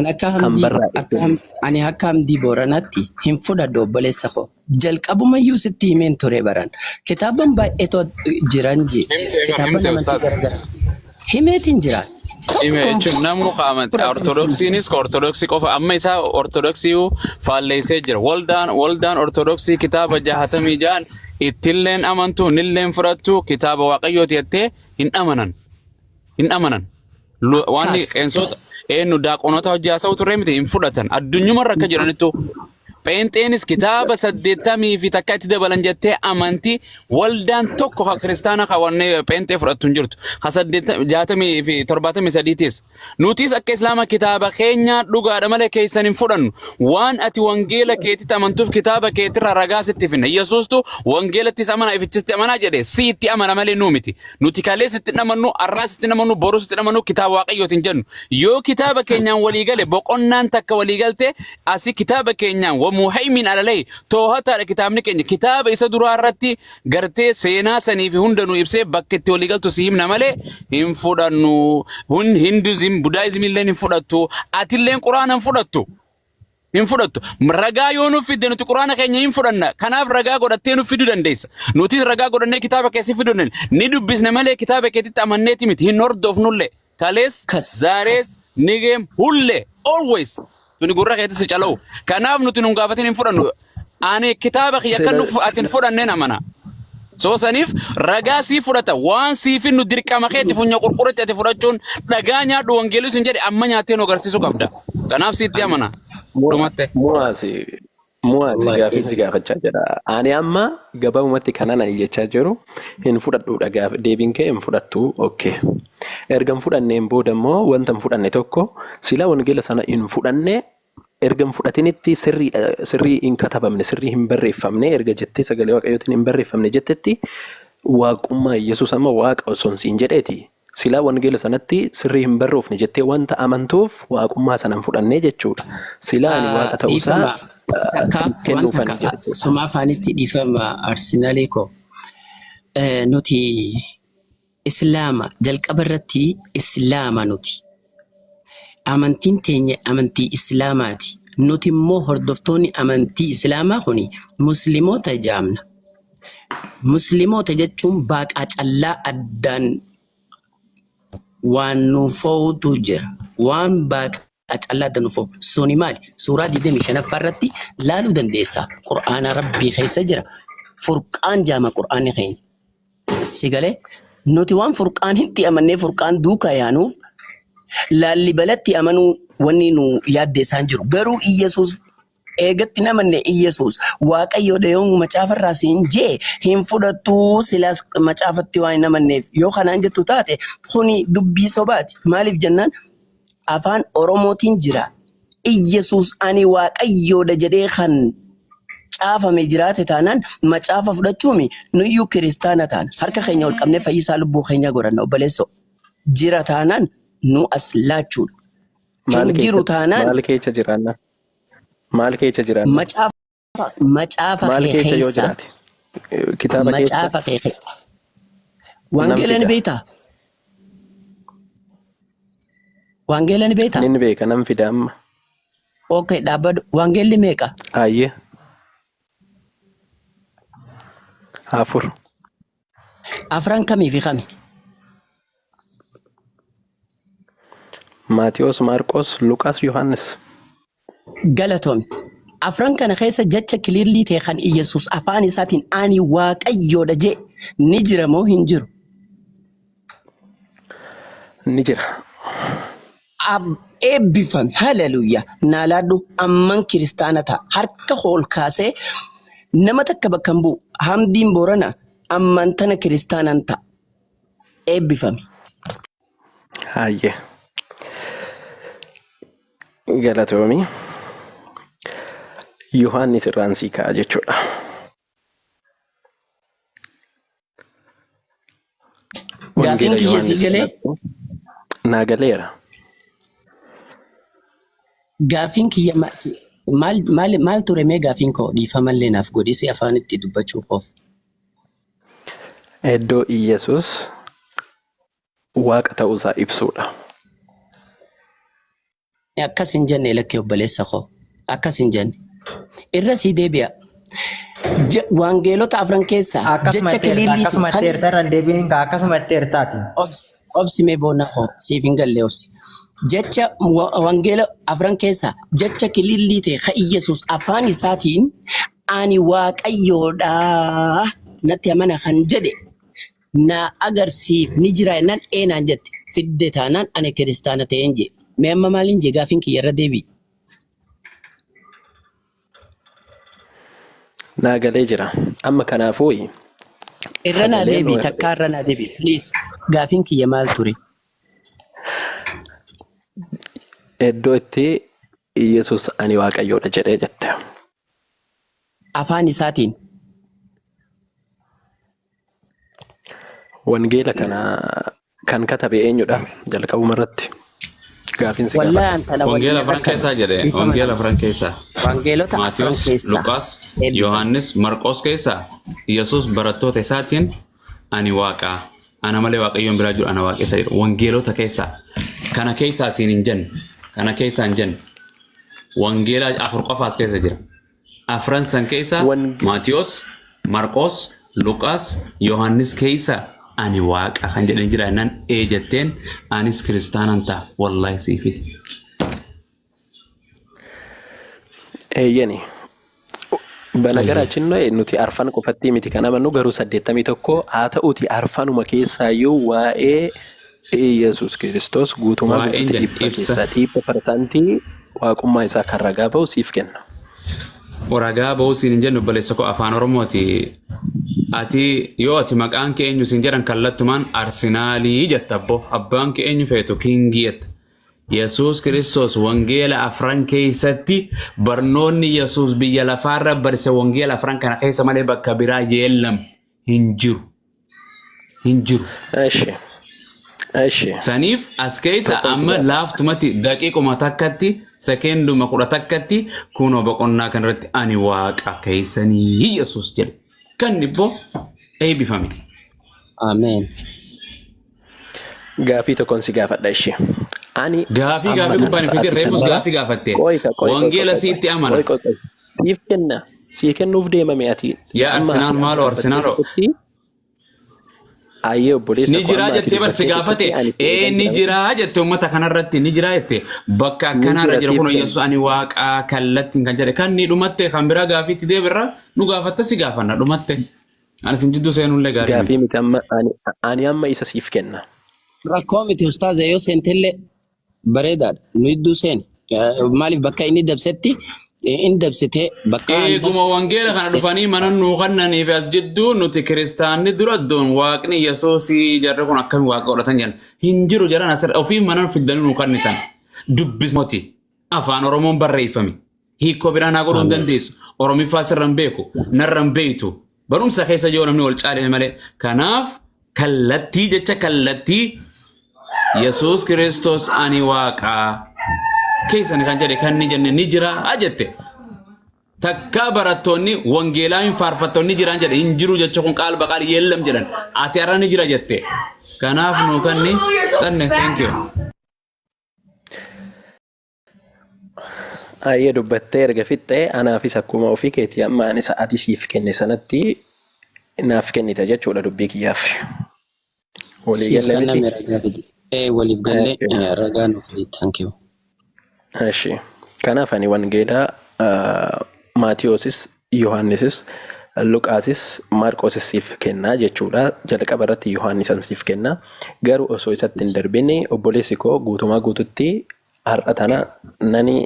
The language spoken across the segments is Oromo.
Ani akka Kan hamdii barraa'e akka kun ham, ani akka hamdii Booranaatti hin fudhadhu obboleessa koo. Jalqabumayyuu sitti himeen ture baran. Kitaaban baay'eetu jiran jee. Himte bar Kitaaban himte amantii ustaaz. garagaraa. Himeetiin jira. Hime Tokko hin jechuun namni ka amantii fudhadhu siin. ortodoksiinis ka ortodoksii qofa amma isaa ortodoksii faalleessee jira. Waldaan ortodoksii kitaaba 66 ittilleen amantu nilleen fudhattu kitaaba waaqayyooti jettee hin amanan. Hin amanan. Waan Kaas. qeensoota eenyu daaqonoota hojii haasa'u turre miti hin fudhatan. Addunyumarra akka jiranittu Pheenxeenis kitaaba 81 fi takka itti dabalan jettee amantii waldaan tokko ka kiristaana ka wanne pheenxee fudhattu hin jirtu. Ka 60 fi 73tis. Nutis akka islaama kitaaba keenyaa dhugaadha malee keessan hin fudhannu. Waan ati wangeela keetitti amantuuf kitaaba keetirraa ragaa sitti finna. Yesuustu wangeelattis amanaa ifichitti amanaa jedhe si itti amana malee nuu miti. Nuti kalees itti hin amannu, har'aas itti hin amannu, borus itti hin amannu, kitaaba Waaqayyooti hin jennu. Yoo kitaaba keenyaan walii gale boqonnaan takka walii galte asii kitaaba keenyaan wamuhaymin alalay toohataadha kitaabni keenya kitaaba isa duraa irratti gartee seenaa sanii fi hunda nu ibsee bakka itti walii galtu si himna malee hin fudhannu. Hun Hinduizim, Budaayizim illee hin fudhattu. Atilleen Quraana hin fudhattu. Hin fudhattu. Ragaa yoo nuuf fidde nuti quraana keenya hin fudhanna. Kanaaf ragaa godhattee nuuf fiduu dandeessa. Nutis ragaa godhannee kitaaba keessa fiduu dandeenya. Ni dubbisna malee kitaaba keetitti amanneeti miti. Hin hordofnullee. Kalees, Kas. zaarees, nigeem, hullee, always. Tuni gurra keetti si cala'u. Kanaaf nuti nun gaafatin hin fudhannu. Ani kitaaba kiyya kan nuuf ati hin fudhanneen amana. Soo saniif ragaa sii fudhata waan sii finnu dirqama keetti funya qurquretti ati fudhachuun dhagaa nyaadhu wangeelli sun jedhe amma nyaattee nu agarsiisuu qabda. Kanaaf siitti amana. Dhumatte. Mu'aasi Mu'aasi Wallahi gaafiin si gaafachaa jira. Ani amma gabaabumatti kanan ani jechaa jiru hin fudhadhuudha gaaf deebiin kee hin fudhattu okay. Erga hin fudhanneen booda immoo wanta hin fudhanne tokko silaa wangeela sana hin fudhanne erga hin fudhatinitti sirriidha sirrii hin katabamne sirrii hin barreeffamne erga jettee sagalee waaqayyootiin hin barreeffamne jettetti waaqummaa Yesuus amma waaqa osoo siin jedheeti silaa wangeela sanatti sirrii hin barroofne jettee wanta amantuuf waaqummaa sana hin fudhannee jechuudha. Silaa ani waaqa ta'uusaa Dhiifama takka siif waan kennuufan takka jechuudha. suma afaanitti dhiifama arsenaalii koo nuti islaama jalqaba irratti islaama nuti amantiin teenya amantii islaamaati nuti immoo hordoftoonni amantii islaamaa kuni muslimoota jaamna muslimoota jechuun baaqaa callaa addaan waan nu foo'utu jira waan baaqaa callaa addaan nu foo'u suni maali suuraa 25ffaa irratti laaluu dandeessa qur'aana rabbii keessa jira furqaan jaama qur'aanni keenya Si galee nuti waan furqaan hitti amannee furqaan duukaa yaanuuf laallibalatti amanuu wanni nu yaadde isaan jiru. Garuu Iyyasuus eegatti namanne Iyyasuus Waaqayyoodha yoo macaafarraa siin jee hin fudhattuu silaas macaafatti waan hin amanneef yoo kanaan jettu taate kuni dubbii sobaati. Maaliif jennaan afaan Oromootiin jira. Iyyasuus ani Waaqayyoodha jedhee kan caafame jiraate taanaan macaafa fudhachuumi nuyyuu kiristaana taana. Harka keenya ol qabnee fayyisaa lubbuu keenyaa godhanna obboleessoo. Jira taanaan nu as laachuudha. Maal Hin jiru keessa taanaan maal keessa jiraanna? Maal keessa jiraanna? macaafa macaafa Maal kee keessa yoo keessa jiraate? Kitaaba keessa macaafa kee nan wangeela ni fida. beektaa? Wangeela ni beektaa? Nin beeka nan fida amma. Okay, dhaabbadhu. Wangeelli meeqa? Ayyee. 4. Afran kamii fi kami? Maatiyoos, Maarqos, Luqaas, Yohaannis. Galatoomi. Afran kana keessa jecha kiliirlii ta'e kan Iyyasuus afaan isaatiin ani Waaqayyoodha jee ni jira moo hin jiru? Ni jira. Eebbifami. Haleluuyaa. Naa laadhu amman kiristaana ta'a. Harka koo ol kaasee nama takka bakka hin bu'u. Hamdiin Boorana amman tana kiristaanan ta'a. Eebbifami. Hayyee. Galatoomi. Yohaannis irraan sii ka'a jechuudha. Gaafiin Wangeela kiyya sii Yohaannis galee? irratti naa galeera. Gaafiin kiyya maal maal maal ture mee gaafiin koo dhiifamallee naaf godhi si afaanitti dubbachuu koof. Iddoo Iyyasuus Waaqa ta'uusaa ibsuudha. Akkas hin jenne lakkee obboleessa koo. Akkas hin jenne. Irra sii deebi'a. Wangeelota afran keessaa Akkasuma jecha itti eerta, kiliilliiti akkasuma itti kan eerta irra hin deebiin kaa akkasuma itti eertaati. Obsi, obsi mee boonaa koo siif hin galle obsi. Jecha wangeela afran keessaa jecha kilillii ta'e ka Iyyasuus afaan isaatiin ani waaqayyoodha natti amana kan jedhe na agarsiif ni jira jennaan ee naan jette fidde taanaan ani kiristaana ta'een jee. Mee amma maaliin jee gaafiin kiyya irra deebi'i. Naa galee jira. Amma kanaafuu Irra naa sagaleen deebi'i takkaa irra naa deebi'i please. Gaafiin kiyya maal ture? Iddoo itti Iyyasuus ani Waaqayyoodha jedhee jette. Afaan isaatiin. Wangeela kana kan katabe eenyudha? Jalqabuma irratti gaafiin si Wallahi gaafadha. an tana waliin Wangeela afran rakkadhe. keessaa jedhe. Dhiifama Wangeela naaf. afran keessaa. Wangeelota afran Maatiyos, keessaa. Luqaas, Eebbifame. Yohaannis, Marqos keessaa Yesuus barattoota isaatiin ani waaqa. Ana malee waaqayyoon biraa jiru ana waaqessa jedhu. Wangeelota keessaa. Kana keessaa siin hin jenne. Kana keessaa hin jenne. Wangeela afur qofaas keessa jira. Afran san keessa Maatiyos, Marqos, Luqaas, Yohaannis keessa ani waaqa kan jedhan jira jennaan ee jetteen anis kiristaanan ta'a wallaahi siifiti. Eeyyeni. Banagaraachin nuti arfan qofattii miti kan amannu garuu 81 haa ta'uuti arfanuma keessaayyuu waa'ee Yesuus Kiristoos guutumaa Waa'een guutuutti jedhe dhibba ibsa. keessaa dhibba parsantii waaqummaa isaa kan ragaa ba'u siif kenna. Ragaa ba'uu siin hin jennu obboleessa koo afaan Oromooti. Ati yoo ati maqaan kee eenyu siin jedhan kallattumaan Arsenaalii jetta abbo. Abbaan kee eenyu feetu Kingii jetta. Yesuus Kiristoos wangeela afran keessatti barnoonni Yesuus biyya lafaarra barse wangeela afran kana keessa malee bakka biraa yeellam hin jiru. Hin jiru. Eshi. Eshi. Saniif as keessa Tokkoon si amma gaafadha. laaftumatti daqiiquma takkatti sekeenduma 11tti kunoo boqonnaa kanarratti ani waaqa keessanii Yesuus jedhe. Kan ibboo eebbifame. Ameen. Gaafii tokkoon si gaafadha ishee. Ani Gaafii amma gaafii tana gubbaan hin fidin sa'aatii reefus kanarra gaafii gaafatte. qoy ka qoy qoy qoy Wangeela qoy qoy siitti amana. qoy qoy qoy siif kenna sii kennuuf deemame ati Yaa amma Arsenaal ati amma maaloo dubbattee Arsenaaloo. jirtutti ayyee obboleessa Ni koo jiraa amma ati jettee bar si dubbattee gaafate jirtutti ani si ee eegan ni jira miti jiraa jette uummata kanarratti ni jiraa jette bakka ni akkanaarra jira jira siif kun kenna Yesuus ani waaqaa kallattiin kan jedhe kan ni dhumatte kan biraa gaafiitti deebirra nu gaafatta si gaafanna dhumatte ani isin jidduu seenullee gaarii gaafii miti. miti amma ani ani amma isa siif kenna Rakkoo miti ustaaza yoo seentellee bareedaadha. Nu idduu seeni. Maaliif bakka inni dabsetti inni dabsitee bakka ani Eeguma dabse wangeela kana dabsite. dhufanii mana nuu kannaniif as jidduu nuti kiristaanni dura iddoon waaqni Yesuusii jarri kun akkami waaqa godhatan jedhan hin jiru jedhan asirra ofii mana fiddanii nuu kannitan dubbismooti afaan Oromoon barreeffame hiikoo biraa naa godhuu hin Ameen. dandeessu Oromiffaa sirra hin beeku narra hin beektu barumsa keessa yoo namni wal caalime malee kanaaf kallattii jecha kallattii Yesuus Kiristoos ani waaqaa keessan kan jedhe kan ni jenne ni jira jette. Takka barattoonni wangeelaa hin faarfattoonni jiraan jedhe hin jiru jecha kun qaal baqaal yeellam jedhan ati har'a ni jira jette. Kanaaf nu kanni xanne thank you. Ayyee dubbattee erga fixxee anaafis akkuma ofii keetii amma ani sa'aatii siif kenne sanatti naaf kennita jechuudha dubbii kiyyaaf. Walii Siif galle miti? kenname ragaa fidi. Ee waliif gallee Eshi. ragaa nuuf fidi. Thank you. Eshi. Kanaaf ani wangeelaa Maatiyoosis, Yohaannisis, Luqaasis, Maarqoosis siif kenna jechuudha. Jalqaba irratti Yohaannisan siif kenna. Garuu osoo isatti hin darbini obboleessi koo guutumaa guututti har'a tana nani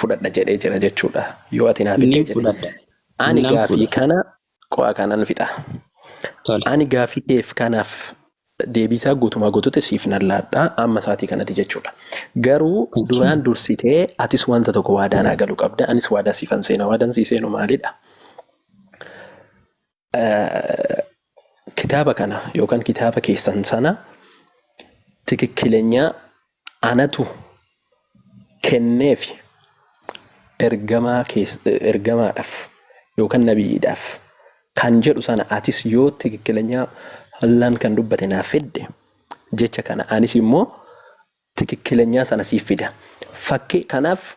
fudhadha jedhee jira jechuudha. Yoo ati naa fidde Nin jedhe. fudhadha. Ani Nan gaafii fudha. kana qo'a kanan fixa. Tole. Ani gaafii keef kanaaf deebiisaa guutumaa guututti siif nan laadha amma sa'aatii kanatti jechuudha. Garuu Thank you. duraan dursitee atis wanta tokko waadaa naa galuu qabda. Anis waadaa siifan seena. Waadaan sii seenu maalidha? Kitaaba kana yookaan kitaaba keessan sana tikikkilenyaa anatu kenneefi ergamaa ergamaadhaaf yookaan nabiyyiidhaaf kan jedhu sana atis yoo tikikkilenyaa Allaan kan dubbate naaf fidde jecha kana anis immoo Tikikkilenyaa sana siif fida. Fakkii kanaaf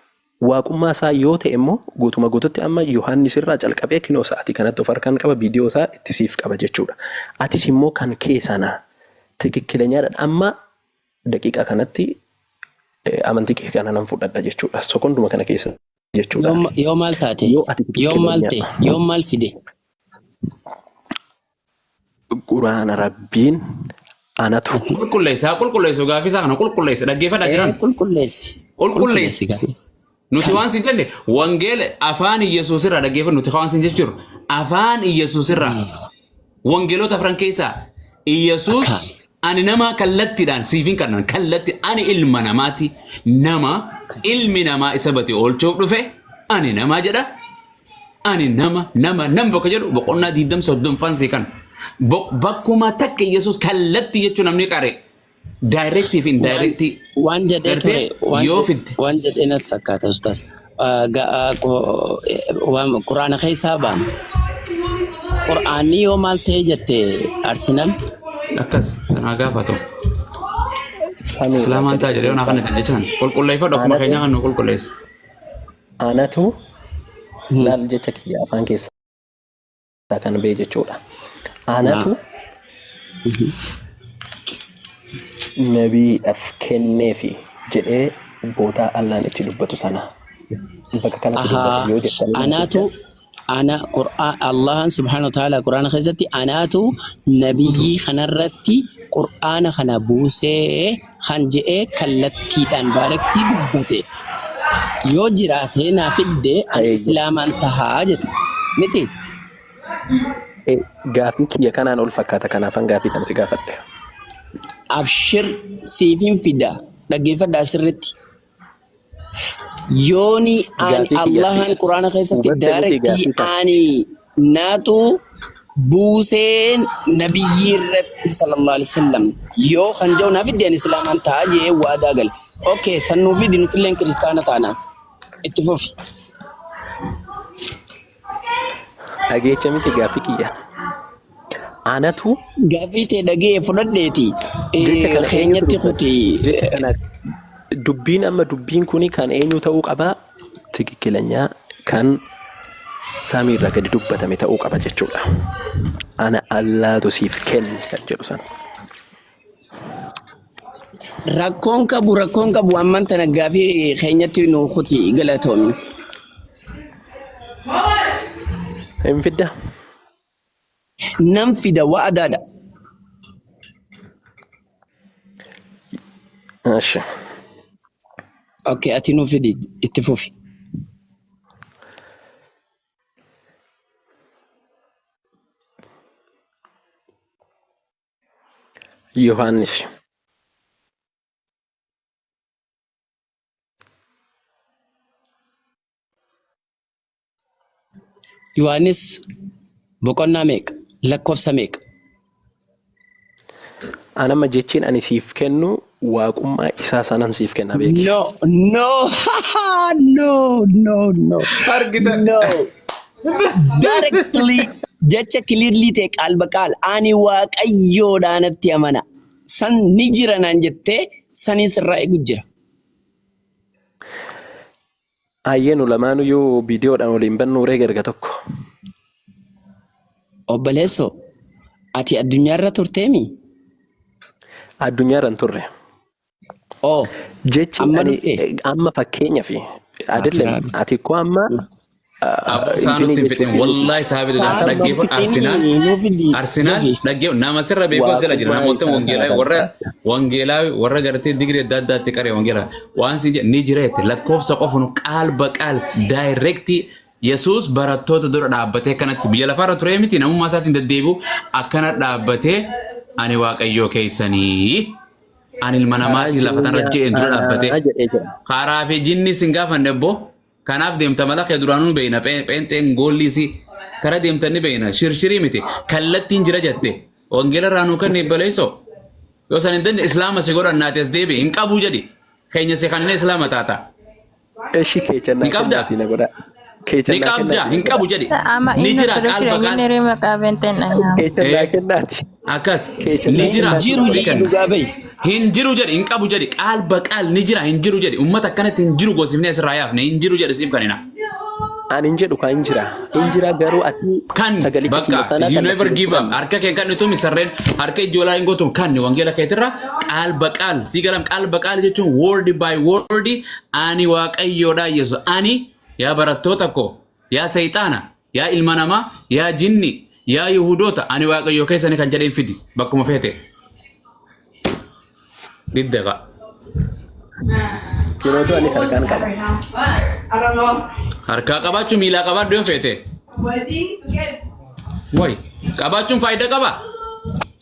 waaqummaa isaa yoo ta'e immoo guutuma guututti amma Yohaannis irraa calqabee kinoo sa'aatii kanatti of harkaan qaba viidiyoo isaa itti siif qaba jechuudha. Atis immoo kan kee sana tikikkilenyaadhaan amma daqiiqaa kanatti amantii kee kana nan fudhadha jechuudha. Sekonduma kana keessa jechuudha. Yoo maal taate? Yoo ati Yoo maal ta'e? tikikkilenyaa Yoo maal fide? Quraana Rabbiin anatu Qulqulleessa haa qulqulleessu gaaffii isaa kana qulqulleessa dhaggeeffadhaa jiran. Qulqulleessi. Qulqulleessi. Qulqulleessi gaaffii. Nuti waan sin jenne wangeela afaan Iyyasuus irraa dhaggeeffadhu nuti waan sin jechuun afaan Iyyasuus irraa wangeelota afran keessaa Iyyasuus ani nama kallattiidhaan siif hin kennan kallatti ani ilma namaati nama ilmi namaa isa bate oolchuuf dhufe ani nama jedha ani nama nama nama bakka jedhu boqonnaa diidam soddomfaan sii kan bakkuma takka Iyyasuus kallattii jechuun namni qare directive indirective Waan jedhee ture gartee waan yoo jedhe fidde waan jedhee natti fakkaata ustaas. Waan Quraana keessaa baana. Quraanni yoo maal ta'e jette Arsenal akkas sanaa gaafatu. samiirraa Islaamaan gadi ta'a jedhee onaa kana jechan qulqulleeffadhu akkuma Anatu keenyaa kan nu qulqulleessa. anatu laal jecha kiyya afaan keessaa kan ba'e jechuudha. Anatu nabiidhaaf kenneefi jedhee bootaa Allaan itti dubbatu sana bakka kanatti dubbata Ahaa, yoo jettanii naaf anaatu jettan ana Qur'aan Allahan subhaanahu wa ta'ala Qur'aana keessatti anaatu nabiyyii kanarratti Qur'aana kana buusee kan je'ee kallattiidhaan daarektii dubbate yoo jiraate naa fidde ani Eeyya. islaamaan tahaa jette miti. Gaafii kiyya kanaan ol fakkaata kanaafan gaafii kana si gaafadhe. Abshir siifin fida dhaggeeffadhaa sirritti. Yooni ani Gaafii kiyya si Allahan Qur'aana keessatti hubatte miti daarektii gaafii kana. ani naatu buuseen nabiyyii irratti sallallahu alaihi wasallam yoo kan jedhu naa fidde ani islaamaan ta'a jee waadaa gale. Okay, san nuu fidi nutilleen kiristaana taana. Itti fufi. Dhageecha miti gaaffii kiyya. Anatu Gaaffii tee dhagee fudhadheeti jecha kana eenyutu keenyatti dubbate? kuti. Jecha kana dubbiin amma dubbiin kuni kan eenyu ta'uu qabaa? Tikikilanyaa kan samiirraa gadi dubbatame ta'uu qaba jechuudha. Ana Allaatu siif kenne kan jedhu sana. Rakkoon qabu amman tana gaafii keenyatti nu kuti galatoomi. Hin fidda? Nan fida wa'adaadha. Eshi. Okay, ati nu fidi itti fufi. Yohaannis. Yohaannis boqonnaa meeqa? Lakkoofsa meeqa? An amma jechiin ani siif kennu waaqummaa isaa sanan siif kenna beeki. No, no, no, no, no. Argitan. No. Directly jecha clearly ta'e qaal baqaal ani waaqayyoodhaanatti amana. San ni jira naan jettee saniin sirraa eegu jira. Ayyee nu lamaanuu yoo viidiyoodhaan waliin bannu ree erga tokko. Obboleessoo, ati addunyaarra turteemi? Addunyaarra hin turre. Oo, Jechi amma ani dhuftee? amma fakkeenyaaf adillee Kaafiraadha. ati koo amma Aboo isaa intinii nutti hin fixin. jechuun Wallaahi isaa bitu Taa dhaggeeffadhu. nuuf Arsenaal fixini, nuuf fidi, Arsenaal nuufi. dhaggeeffadhu. Nama sirra beeku as jala jira. waaqummaa Namoota isaa wangeelaa sana warra wangeelaa warra gartee digirii adda addaatti qaree wangeelaa. Waan si jedhe ni jira jette lakkoofsa qofa nu qaal baqaal daayirektii Yesuus barattoota dura dhaabbatee akkanatti biyya lafaarra turee miti namummaa isaatiin deddeebi'u akkana dhaabbatee ani waaqayyoo keessanii ani ilma karaa namaatii lafa tanarra jireenyaa je'een dura dhaabbatee anaa jedhee jira. karaa fi jinni sin gaafanne obbo kanaaf deemta mala kee duraanuu ni beeyna pheenxeen goolli si kara deemtan ni beeyna shirshirii miti kallattiin jira jette wangeela irraa nuu kenni baleessoo yoo san hin dandeenye islaama si godhan naati as deebi'i hin qabuu jedhi keenya si kanneen islaama taata Eshi keechan hin naa qabdaa kennaatii na godhaa. Keechan Ni naa qabda kennaati hin qabu jedhi. Ama Ni inni jira qaal ortodoksiidha baqaal. inni ree maqaa beenteen dhahama. Keechan naa Eh. kennaati. Akkas Keechan ni naa jira kennaati. Jiru si jedhi kenna. dhugaa bahi. Hin jiru jedhi hin qabu jedhi qaal baqaal ni jira hin jiru jedhi ummata akkanatti hin jiru goosifnee asirraa yaafne hin jiru jedhi siif kanina. Ani hin jedhu kan hin jira. Hin jira garuu ati Kan sagalicha bakka kiyya sana you never kallattiin give up harka kee kan nuti sarreen harka ijoolaa hin gootu kan wangeela keetirra qaal baqaal sii galam qaal baqaal jechuun word by word ani waaqayyoodha Yesu ani yaa barattoota koo yaa seexaana yaa ilma namaa yaa jinni yaa yihudoota ani waaqayyoo keessani kan jedheen fidi bakkuma feete diddeqa. Kinootu anis harkaan qaba. Harkaa qabaachuu miilaa qabaadhu yoo feete. Way qabaachuun faayidaa qaba.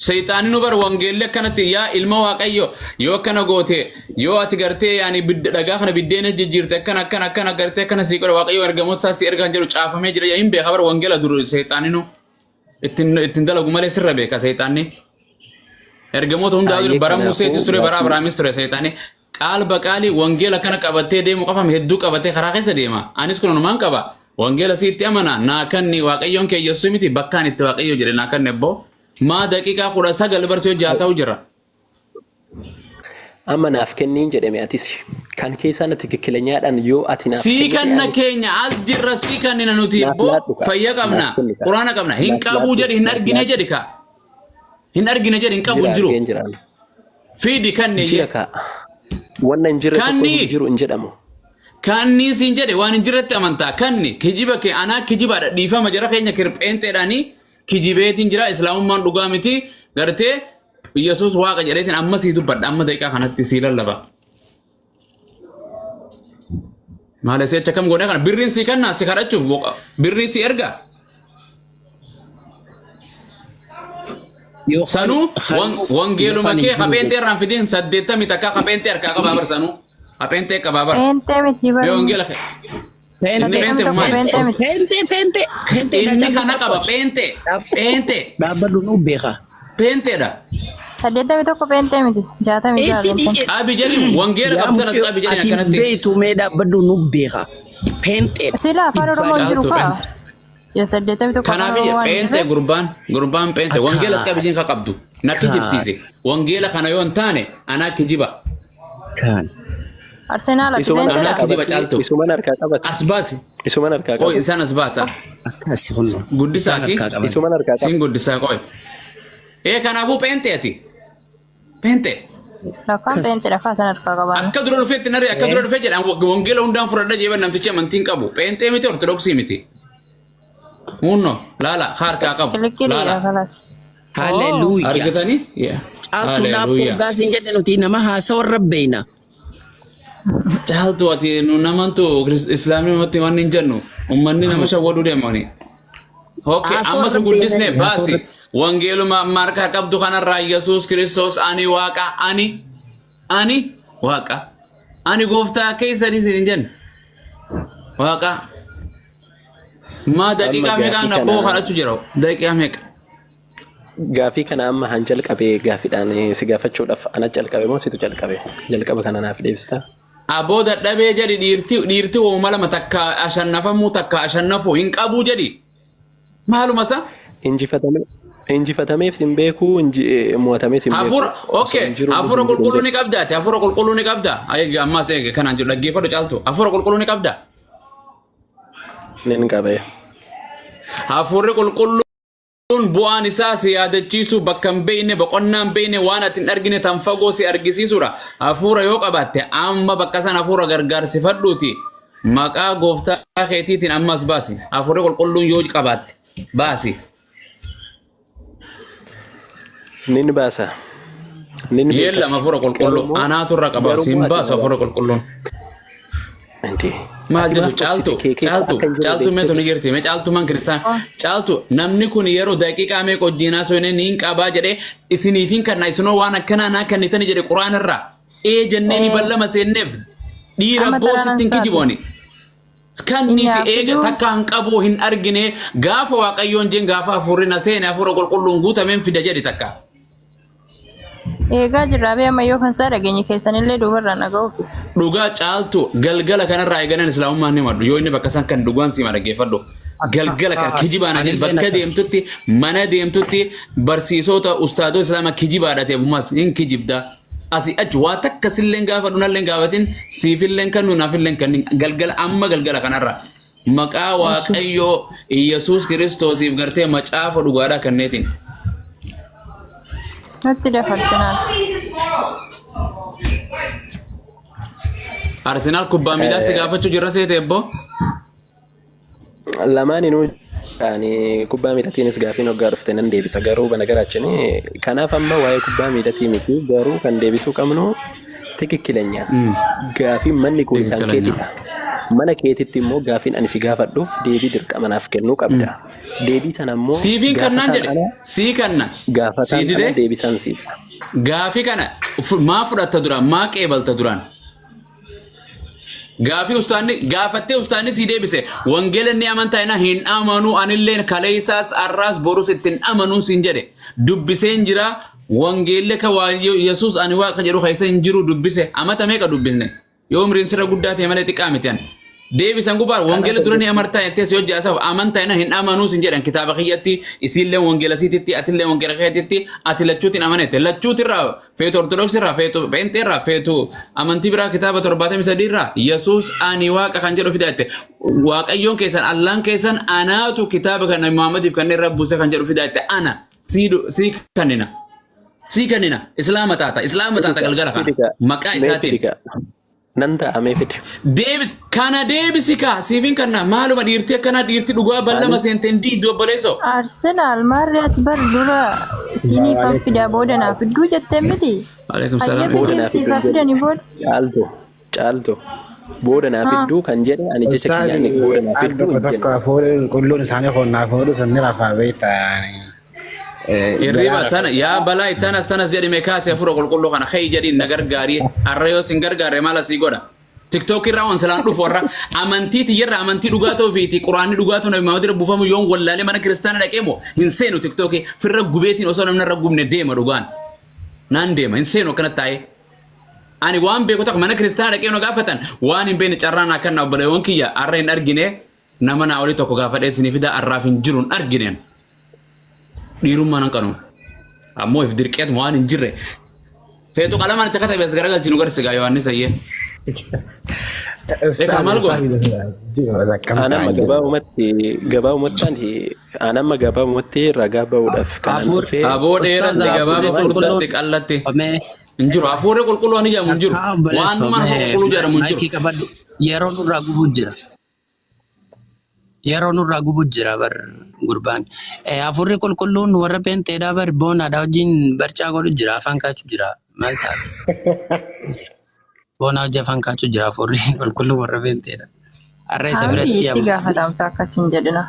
Seexaanni nu bar wangeelli akkanatti yaa ilma waaqayyo yoo akkana goote yoo ati gartee yaani dhagaa kana biddeena jijjiirte akkana akkana akkana gartee akkana sii godha waaqayyo ergamoota isaa si ergaan jedhu caafamee jira hin beeka bar wangeela dur seexaanni nu ittiin dalagu malee sirra beeka seexaanni. Ergamoota hundaa Baay'ee bara kanaafuu Museetis ture bara gaafii Abrahaamis ture seexaanni. Qaal baqaalii wangeela kana qabatee deemu qofam hedduu qabatee karaa keessa deema. Anis kun onumaan qaba. Wangeela siitti amana naa kanni waaqayyoon kee Yesuus miti bakkaan itti waaqayyo jedhe naa kanni abboo. Maa daqiiqaa 19 barsii hojii haasa'u jira. Amma naaf kenniin jedhame atis kan keessaa na tikikkilenyaadhaan yoo ati naaf Sii kennite kanna ani keenya as jirra sii kannina nuti naaf ibboo laadhu ka fayya qabna naaf kenni ka quraana qabna hin naaf qabuu laadhu jedhi hin naaf argine laadhu jedhi ka hin argine jedhi hin qabu jira hin jiru argeen jiraan fiidi kanni jira ka wanna hin jirre tokko kanni hin jiru hin jedhamu. Kanni siin jedhe waan hin jirretti amantaa kanni kijiba kee anaa kijibaadha dhiifama jara keenya kirpheenxeedhaanii kijibeetiin jira islaamummaan dhugaa miti gartee Yesuus waaqa jedheetiin amma sii dubbadha amma daqiiqaa kanatti sii lallaba. Maal si'acha kam goonee kana birriin sii kennaa si kadhachuuf birriin sii ergaa. Yookaan Sanuu wangeeluma yookaan kee hin jiru hapheenxee irraan fidiin saddeettamii takka hapheenxee harkaa qabaa bar sanuu hapheenxee qabaa bar. Peentee miti Mee bari. wangeela kee inni Peente peentee Tokko maali? peentee miti. peente peente peente Inni kana qaba peentee peentee dhaabbadhu nu beeka. peenteedha. 81 peentee miti. 66 Itti peentee. dhiqe. Qabi jedhi wangeela Yaa qabdu sanas mucayoo qabi jedhi ati akkanatti. beektu mee dhaabbadhu nu beeka. Peenteedha. Sila afaan Oromoo hin jiru Caaltu kaa. peente. 81 afaan Kanaaf Oromoo ija waan hin peentee jirreef. gurbaan gurbaan peentee wangeela Akka qabi jedhi ka qabdu na kaan kijibsiise wangeela kana yoo hin taane anaa kijiba kaan. Arsenaal ati Isuman anaa harkaa peenteedha. kijiba qabatti caaltu isuman harkaa qabatti as baasi isuman harkaa qoy qabatti isaan as baasa Akkasi kunoo. Isaan guddisaati harkaa qaban. isuman harkaa siin qabatti. guddisaa qoy. Ee kanaafuu peentee ati peentee. Lakkaan Akkas. peenteedha kaa san harkaa qaban. Akka dura dhufeetti narree akka dura dhufee jedhan wangeela hundaan fudhadha jeeban namtichi amantiin qabu. Pheenxee miti ortodoksii miti. Hunno laala harkaa qabu. Kilikkiliidha Laala. kalas. Haleluuyaa. Argitanii? Caaltuu naaf Haleluuyaa. qoggaasin jedhe nuti nama haasawa irra beeyna. Caaltu ati nu namantu islaamni namatti waan hin jennu ummanni nama shawwaduu deemani. Okay, Haasawa amma si irra guddisne beeyna haasawa baasi. irratti. Wangeeluma amma harkaa qabdu kanarraa Yesuus Kiristoos ani waaqa ani ani waaqa ani gooftaa keessanii isin hin jenne. Waaqa. Maa Amma daqiiqaa meeqaan gaafii abboo kana kadhachuu jira? Daqiiqaa meeqa? gaafii kana amma han jalqabee gaafiidhaan si gaafachuudhaaf ana jalqabe moo situ jalqabe? Jalqaba kana naaf deebistaa? Aboo dadhabee jedhi dhiirti dhiirti wooma lama takka ashannafamuu takka ashannafuu hin qabuu jedhi. Maaluma isa? Injifatame injifatameef hin beeku mo'atamees hin beeku. Hafuura Osoo okay hin jiru hafuura hin jiru hin qulqulluu ni jedhu. qabdaati hafuura qulqulluu ni qabda. Eegi ammas eegi kanaan jiru dhaggeeffadhu caaltu hafuura qulqulluu ni qabda. Nin qaba. Hafuurri qulqulluun bu'aan isaa si yaadachiisu bakka hin beekne boqonnaa hin beekne waan ati hin argine tan fagoo si argisiisudha. Hafuura yoo qabaatte amma bakka san hafuura gargaarsifadhuuti maqaa gooftaa keetiitiin ammas baasi. Hafuurri qulqulluun yoo qabaatte baasi. Nin baasa. Nin Yeellam beekas. hafuura Garuu qulqulluu immoo anaatu irra qaba garuu si hin immoo ati baasu nama hafuura qulqulluun. Inti Maal ati jettu maaf caaltu dhoksite kee keessa caaltu akka hin jirre caaltu meetu ni beektee jirti mee caaltu man kiristaan caaltu namni kun yeroo daqiiqaa meeqa wajjin haasofne ni hin qabaa jedhee isiniif hin kanna isinoo waan akkanaa naa kennitani jedhe quraan irraa ee jennee ni ballama seenneef dhiira Amma boo taraan sitti hin saati. kijibooni. Inni Kanniiti haa eega fiduu. takka hin qabu hin argine gaafa waaqayyoon jeen gaafa hafuurri na seene hafuura qulqulluun guutameen fida jedhi takka. Eegaa jirraa bee amma yoo kan isaa dhageenye keessanillee duubarraan dhaga'uufi. Dhugaa caaltu galgala kanarraa eegalan islaamummaan ni maddu. Yoo inni bakka isaan kan dhugaan siima dhaggeeffadhu. Galgala kana Akkas. kijibaan ati Anilleen bakka akkas. deemtutti mana deemtutti barsiisota ustaadota islaamaa kijibaadha ta'e ammas hin kijibda. Asii achi waa takka silleen gaafadhu nalleen gaafatin siifilleen kennu naafilleen kennin galgala amma galgala kanarraa. Maqaa Waaqayyoo Iyyasuus Kiristoosiif gartee macaafa dhugaadhaa kenneetiin. Natti dafa Arsenaal. Arsenaal kubbaa miilaa si gaafachuu jirra seete ebboo. Lamaaninuu ani kubbaa miilatiinis gaafiin hoggaa dhufte nan deebisa garuu banagaraaችን kanaaf amma waa'ee kubbaa miilatii miti garuu kan deebisuu qabnu tikikkilenya gaafiin manni kun kan Tikikkilenya. keetidha. Mana keetitti immoo gaafiin ani si gaafadhuuf deebii dirqama naaf kennuu qabda. Deebii sana immoo Siifiin kannaan gaafataan jedhe ana sii kanna sii gaafataan ana didee deebisaan siif. gaafii kana maa fudhatta duraan maa qeebalta duraan. Gaafii ustaanni gaafattee ustaanni sii deebise wangeela inni amantaa ina hin amanuu anilleen kaleessaas arraas borus ittiin amanuu siin jedhe dubbiseen jira wangeelli ka waa Yesuus ani waaqa jedhu keessa hin jiru dubbise amata meeqa dubbisne yoo umriin sirra guddaa ta'e malee xiqqaa miti an deebisan gubbaa wangeela dura ni amartaa jettee si hojii asaaf amantaa ina hin amanuu siin jedhan kitaaba kiyyatti isiillee wangeela siititti atillee wangeela keetitti ati lachuutiin amanette lachuutirraa feetu ortodoksirraa feetu pheenxeerraa feetu amantii biraa kitaaba 73 irraa Yesuus ani waaqa kan jedhu fida jette waaqayyoon keessan allaan keessan anaatu kitaaba kana Muhammadiif kanneen irra buuse kan jedhu fida jette ana sii kannina sii kannina islaama taata islaama taata galgala kana Fidika. maqaa Mee isaatiin. fidika. Nan ta'a mee fidi. Deebis kana deebisi kaa siifin kanna maaluma dhiirtii akkanaa dhiirtii dhugaa ballama seenteen diiddu obboleessoo. Arsenaal maarree ati bar dura siiniifan fidaa booda naa fidduu jettee miti. Alaikum Hayyee salaam. Booda fidiif naa siif fidduu haa hin jedhe. fidanii booda. Caaltu. Caaltu. Booda naa Haa. fidduu kan jedhe ani jecha Ustaadi kiyyaan booda naa al fidduu tokko hin tokko jenne. hafuurri qulqulluun isaanii qonnaaf oolu sun ni rafaa beektaa. Hirriba tana yaa balaa tanas tanas jedhime kaasee hafuura qulqulluu kana ka'ii jedhiin na gargaarii har'a yoo sin gargaare maal asii godha. Tiktook irraa waan silaan dhufu warra amantii tiyyarra amantii dhugaa ta'uu fi quraanni dhugaa ta'uu nabi Muhammad irra buufamu yoon wallaalee mana kiristaana dhaqee moo hin seenu tiktookii firra gubeetiin osoo namni irra gubne deema dhugaan. Naan deema hin seenu akkana taa'ee. Ani waan beeku tokko mana kiristaana dhaqee na gaafatan waan hin beekne carraa naa kenna obboleewwan kiyya har'a hin argine nama naa olii tokko gaafadhee isinii fida har'aaf hin jiru hin argineen. Dhiirummaa nan qanu. Ammoo if dirqeet waan hin jirre. Feetu qalamaan itti katabe as garagalchi nu garsiigaa Yohaannis ayyee. Beekaa maal goona? Anamma gabaabumatti gabaabumatti ani anamma gabaabumatti ragaa ba'uudhaaf kanan Hafuur dhufee Aboo Ustaaz dheeratti hafuurri gabaaba qulqulluun furdatti qallatti. mee Hin jiru hafuurri qulqulluu ani jedhamu hin jiru. akka obboleessoo Waan mana mee qulqulluu jedhamu hin jiru. maayikii qabadhu yeroo nurraa gubuu jira. Yeroo nurraa gubuu jira bar gurbaan. Hafuurri qulqulluun warra peenteedhaa bar boonaadhaa wajjin barcaa godhu jira afaan kaachuu jira maal taate? Boonaa hojii afaan kaachuu jira hafuurri qulqulluun warra peenteedha. Har'a isa Haalli biratti itti amma. gaafatamta akkas hin jedhina.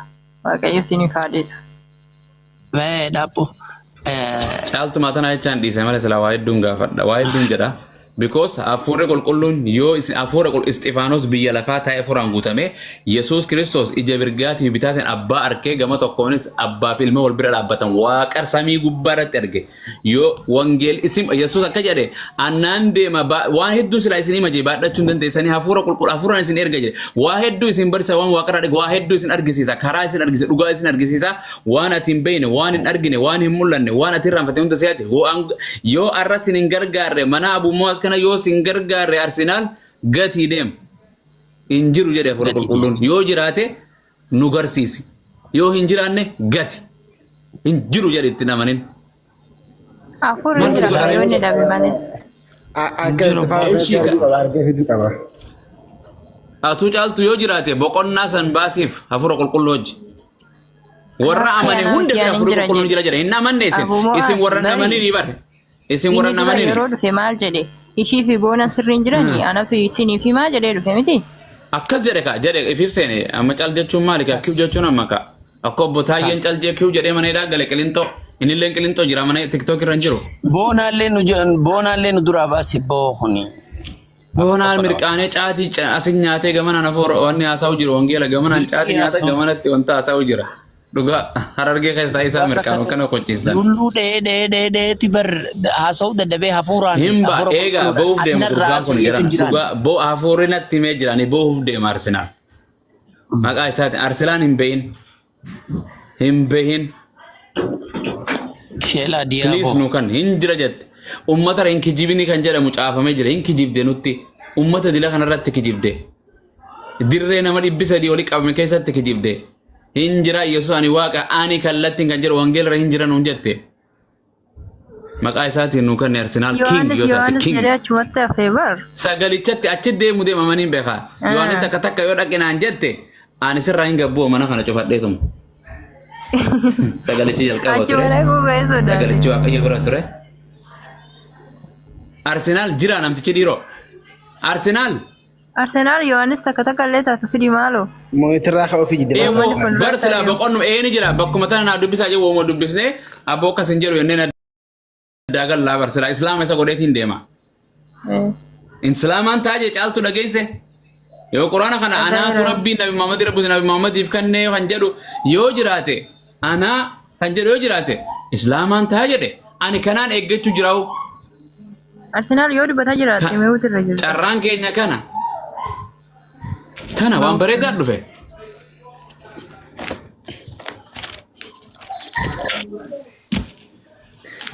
Waaqayyo siiniif haa dhiisu. Mee dhaaphu. Caaltumaa tanaa jechaan dhiise malee silaa waa hedduun gaafadha. Waa hedduun jedha. Because hafuurri qulqulluun yoo hafuura Isxifaanos biyya lafaa taa'ee furaan guutame Yesuus Kiristoos ija mirgaatii fi bitaatiin abbaa arkee gama tokkoonis abbaa fi ilma wal bira dhaabbatan waaqa samii gubbaa irratti arge. Yoo wangeel isin Yesuus akka jedhe annaan deema waan hedduu silaa isin hima jee baadhachuu hin dandeessanii hafuura qulqulluu hafuuraan isin erga jedhe waa hedduu isin barsiisa waan waaqarraa dhage waa hedduu isin argisiisa karaa isin argisiisa dhugaa isin argisiisa waan ati hin beekne waan hin argine waan hin mul'anne waan ati irraanfatte hunda si'aati yoo arra isin hin gargaarre mana abummaa kana yoo isin gargaarre Arsenaal gatii deem hin jiru jedhe hafuura Gatii qulqulluun yoo jiraate nu garsiisi yoo hin jiraanne gati hin jiru jedhe itti namanin. Hafuurri Maal si jira godha? yoo inni dhabe malee. Akka Jiru. Istifaanos Ishii argee qaba argee fiduu qaba. Atuu caaltu yoo jiraate boqonnaa san baasiif hafuura qulqulluu hojii. Warra Lakki amane anaan hunda bira kiyaan hin hafuurri jira qulqulluun jedhe. jira jedhe hin amanne isin Abumoo isin warra hin bari. amanini bare isin warra Inni hin dura amanini. yeroo dhufe maal jedhe? Ishii fi boona sirriin jiranii anatu isiniif himaa jedhee dhufe miti. Akkas jedhe ka jedhe ifiif seene amma cal jechuun maali ka kiw jechuun amma ka akka obbo Taayyeen cal jee kiw jedhee mana hidhaa gale qilinxoo innillee qilinxoo jira mana tiktook irra hin jiru. Boonaallee nu boonaallee nu duraa baase boo kuni. Boonaan mirqaanee caatii asin nyaatee gamanaan hafuura wanni haasa'u jiru wangeela gamanaan caatii Dirqii nyaata haasa'u. gamanatti wanta haasa'u jira. Dhugaa Harargee keessa taa'ee isaa Warra mirqaanu kana akkana qochiistan. Lulluu dhee dhee dhee dheetti bar haasa'uu dadhabee hafuuraan Hin ba hafuura eegaa qulqulluudha. ba'uuf Ati deema narraa gurbaan kun haasa'u jechuun jedhama. jiraan. Dhugaa bo'u hafuurri natti himee jira ani ba'uuf deema Arsenaal. Maqaa isaatiin Arsenal hin bahin. Hin bahin. Sheelaa Please Diyaaboo. nu kan hin jira jette. Uummata hin kijibini kan jedhamu caafamee jira. Hin kijibde nutti. Uummata dila kanarratti kijibde. Dirree nama 300 oli qabame keessatti kijibde. Hin jira Yesuus ani waaqa ani kallattiin kan jedhu wangeela irra hin jira nuun jette. Maqaa isaatiin nu kenne Arsenaal king Yohaannis yoo taate Yohaannis king. jedhee achumatti hafee bar. Sagalichatti achi deemu deemamanii hin beekaa. Yohaannis takka takka yoo dhaqe naan jette ani sirraa hin gabbu'u mana kana cufadheetuma. Sagalichi jalqaba Achi ture. mana gugee sodaate. Sagalichi Waaqayyo bira ture. Arsenaal jira namtichi dhiiroo. Arsenaal Arsenaal Yohaannis takka takka illee taatu fidi maaloo. Mooyitirraa ka'uu fi jidde Eewwo Uummanni kun bar silaa boqonnu eeni jira bakkuma tana naa dubbisaa jiru wooma dubbisnee abboo akkas hin jedhu jennee addaa gallaa bar silaa islaama isa godheetiin deema. Islaamaan ta'a jee caaltu dhageesse. Yoo quraana kana anaatu Dhagayeera. rabbiin nabi Muhammad rabbi nabi Muhammadiif kennee kan jedhu yoo jiraate anaa kan jedhu yoo jiraate islaamaan ta'a jedhe ani kanaan eeggachuu jiraa'u. Arsenaal yoo dubbataa jiraate mi'uutu irra jirta. Carraan keenya kana. Kana waan bareedaa dhufe.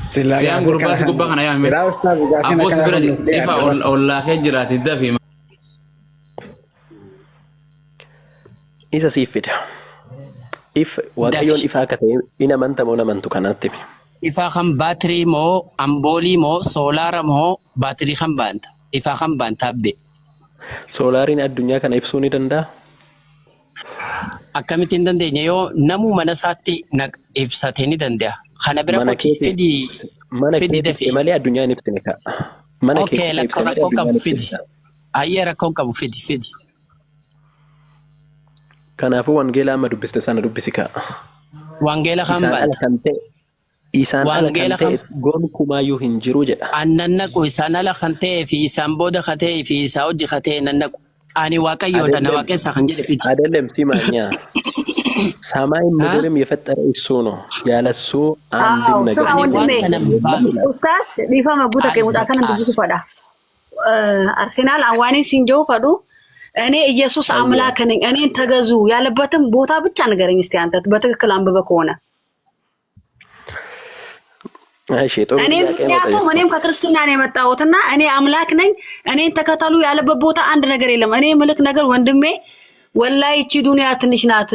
Silaa Siyaan gaafii gurbaa si kana gubbaa kana yaame. Silaa ustaaz gaafii Abboo si kana bira nuuf ifa dhiyaate. ollaa kee jiraate dafii. Isa siif fida. If Waaqayyoon Dafi. ifa akka ta'e in amanta moo hin amantu kanatti himi. Ifaa kan baatirii moo amboolii moo soolaara moo baatirii kan baanta? Ifaa kan baanta abbee? Soolaariin addunyaa kana ibsuu ni danda'a? Akkamitti hin dandeenye yoo namuu mana isaatti ibsatee ni danda'a. Kana bira Mana koti keetii fidi mana fidi kee dafii. ibse malee addunyaa hin ibsine ka'a. Mana kee Okay, qofa lakkoo ibse malee rakkoo addunyaa qabu hin fidi. ibsine ka'a. Ayyee rakkoo qabu fidi fidi. Kanaafuu wangeela amma dubbiste sana dubbisi ka'a. Wangeela kan Isaan ala baanta. kan ta'e isaan ala kan Wangeela ta'e kan gonkumaayyuu hin jiru jedha. annan naqu isaan ala kan ta'ee fi isaan booda kan ta'ee fi isaa hojii kan ta'e nan naqu. Ani waaqayyoodha na አይደለም waaqessaa kan jedhe fidi. አይደለም ሲማኛ ሰማይም Ha? ምድርም የፈጠረ እሱ ነው። ያለ እሱ አንድም አዎ ነገር ስማ Ani ወንድሜ waan የለም kana ይላል። baanu. ኡስታዝ dhiifama guuta kee Ani mucaa kanan bakka dubbisu fadha. አርሴናል አዋኔ ሲንጀው ፈዱ እኔ ኢየሱስ አየህ አምላክ ነኝ እኔን ተገዙ ያለበትም ቦታ ብቻ ንገረኝ እስቲ አንተ በትክክል አንብበ ከሆነ። እሺ ጥሩ እኔ ጥያቄ ነው ምክንያቱም ጠየቅከው። እኔም ከክርስትና ነው የመጣሁትና እኔ አምላክ ነኝ እኔን ተከተሉ ያለበት ቦታ አንድ ነገር የለም። እኔ ምልክ ነገር ወንድሜ ወላሂ ይቺ ዱንያ ትንሽ ናት።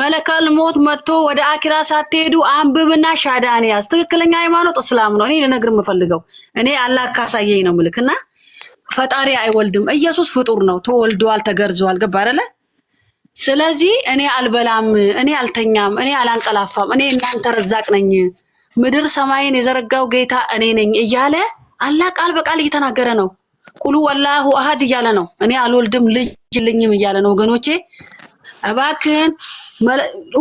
መለከል ሞት መጥቶ ወደ አኪራ ሳትሄዱ አንብብና ሻዳን ያዝ። ትክክለኛ ሃይማኖት እስላም ነው። እኔ ልነግር የምፈልገው እኔ አላህ ካሳየኝ ነው ምልክና ፈጣሪ አይወልድም። ኢየሱስ ፍጡር ነው። ተወልዷል፣ ተገርዟል። ገባ አይደለ? ስለዚህ እኔ አልበላም፣ እኔ አልተኛም፣ እኔ አላንቀላፋም፣ እኔ እናንተ ረዛቅ ነኝ፣ ምድር ሰማይን የዘረጋው ጌታ እኔ ነኝ እያለ አላህ ቃል በቃል እየተናገረ ነው። ቁሉ ወላሁ አሃድ እያለ ነው። እኔ አልወልድም ልጅ የለኝም እያለ ነው። ወገኖቼ እባክህን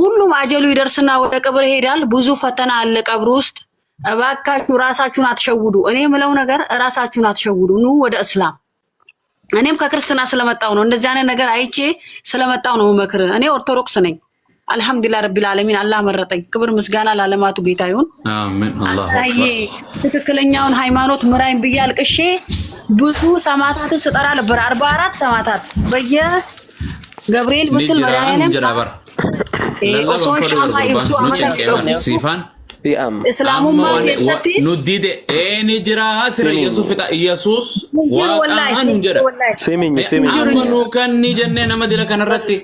ሁሉም አጀሉ ይደርስና ወደ ቀብር ይሄዳል። ብዙ ፈተና አለ ቀብር ውስጥ። እባካችሁ ራሳችሁን አትሸውዱ። እኔ የምለው ነገር ራሳችሁን አትሸውዱ። ኑ ወደ እስላም። እኔም ከክርስትና ስለመጣው ነው እንደዚህ አይነት ነገር አይቼ ስለመጣው ነው መክር። እኔ ኦርቶዶክስ ነኝ። አልሐምዱሊላህ ረቢል ዓለሚን አላህ መረጠኝ። ክብር ምስጋና ለዓለማቱ ጌታ ይሁን። አሜን። አላሁ አላህዬ አክበር። ትክክለኛውን ሃይማኖት ምራኝ ብዬ አልቅሼ ብዙ ሰማዕታትን ስጠራ ነበር። 44 ሰማዕታት በየ ገብርኤል Ni ብትል jira anu መድኃኒዓለም jira bar. Lallaba osoon fadhu ሻማ bar ibsu gurbaan nu amata cinqee bar siifaan. ሲአም እስላሙማ Amma waan keessatti nu dide ee ni jira sira ሲሚኝ Yesuus fixa Yesuus hin jiru wallahi waaqaa hin nu jiru jedha. wallahi ሲሚኝ hin ሲሚኝ jiru hin Amma jiru. nu kan ni jennee nama dila kanarratti.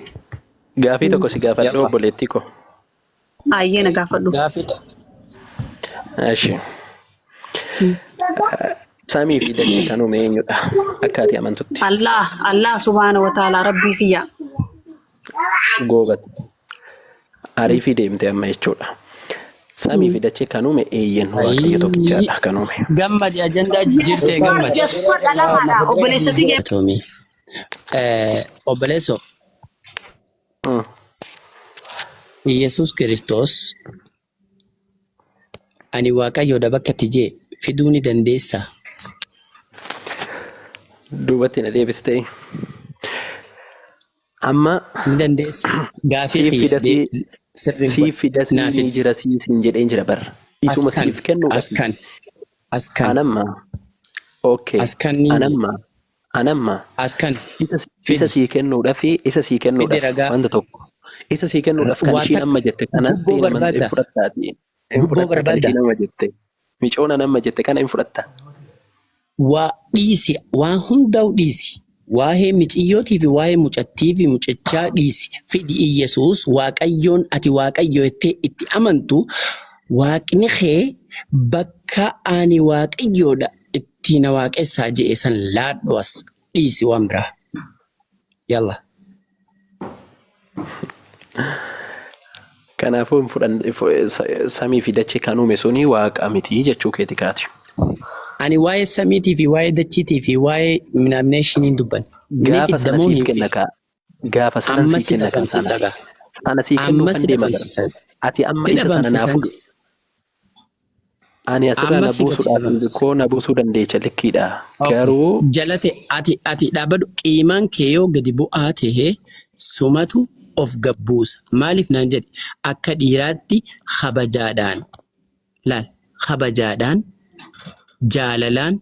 gaafii tokko si gaafadhu Yalla. obboleettii koo. Ayyee na gaafadhu. Gaafii tokko. እሺ samii fi dachee kan uume eenyudha? Akka ati amantutti አላህ አላህ ሱብሃነ ወተዓላ ረቢ kiyya. goobatti ariifii deemte amma jechuudha. Samii fi dachee kan uume eeyyen Waaqayyo Ayii. tokkichaadha kan uume. Gammadi ajandaa jijjiirtee Yesuus gammadi. Yesuus dhalamaadha obboleessa kiyya. Tomi. Obboleessoo Yesuus Kiristoos ani waaqayyoodha bakka itti jee fiduu ni dandeessaa? Duubatti na deebistee. Amma Ni dandeessa. Gaafii siif kiyya fidasii sirriin siif godhe. fidasii Naa ni fidi. jira sii siin jedheen jira bar. As Isuma kan siif kennuudha. as kan as kan Anamma okay as kan niin jedhe. anamma anamma As kan isa isa fidi. sii kennuudhaaf isa sii Fidi kennuudhaaf ragaa. wanta tokko isa sii kennuudhaaf kan Waa ishiin takka amma jette kanatti gubboo hin aman hin barbaadda. fudhattaati hin Gubboo fudhatta kan barbaadda. ishiin amma jette micoona nama jette kana hin fudhatta. Waa dhiisi waan hundaa'u dhiisi. Waa'ee miciyyootii fi waa'ee mucattii fi mucichaa dhiisi. Fidi Iyyasuus Waaqayyoon ati Waaqayyo jettee itti amantu Waaqni kee bakka ani Waaqayyoodha itti na waaqessaa je'e san laadhu as dhiisi waan biraa. Yalla. Kanaafuu hin fudhan samii fi dachee kan uume suni waaqa miti jechuu keeti kaati. Ani waa'ee samiitii fi waa'ee dachiitii fi waa'ee minaaminee hin dubbanne. Ni Gaafa fidda sana moo siif hin kenna fiddu? kaa. Gaafa sanan Amma sii si kenna kaa sana. dhabamsiisa gaa. Sana sii Amma kennuufan si deema gara. dhabamsiisa. Ati amma Si isa sana naa dhabamsiisan fudhu. jedhe. Ani asirraa Amma na si gadi buusuudhaaf dhabamsiisa. koo na buusuu dandeecha likkiidha. Okay. Garuu Jalate ati dhaabadhu qiimaan kee yoo gadi bu'aa ta'e sumatu of gabbuusa. Maaliif naan jedhe akka dhiiraatti kabajaadhaan laal kabajaadhaan jaalalaan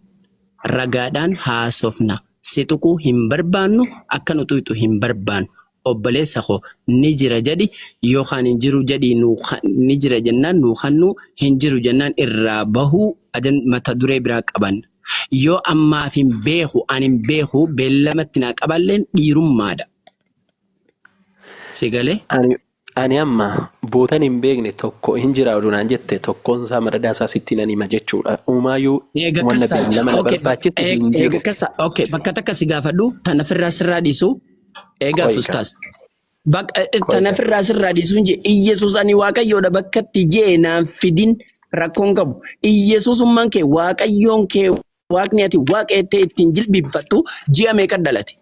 ragaadhaan haasofna. Si tuquu hin barbaannu akka nu tuqxu hin barbaannu. Obboleessa koo ni jira jedhi yookaan hin jiru jedhi ni jira jennaan nuu kannuu hin jiru jennaan irraa bahuu ajan mata duree biraa qabanna. Yoo ammaaf hin beeku ani hin beeku beellamatti naa qaballeen dhiirummaadha. Si galee? Ani amma bootan hin beekne tokko hin jira oduu naan jette tokkoon isaa madadaa isaa sitti nan hima jechuudha. Uumaayyuu Eega akkas wanna taate beellama na okay barbaachisu hin eega jiru. akkas taate okay bakka takka si gaafadhu tan ofirraa sirraa dhiisu eegaaf Qoyka. ustaas. Bakka tan Qoyka. ofirraa sirraa dhiisu hin jee Iyyasuus ani Waaqayyoodha bakka itti jee naan fidin rakkoon qabu. Iyyasuusummaan kee Waaqayyoon kee Waaqni ati Waaqa jettee ittiin jilbiinfattu ji'a meeqa dhalate?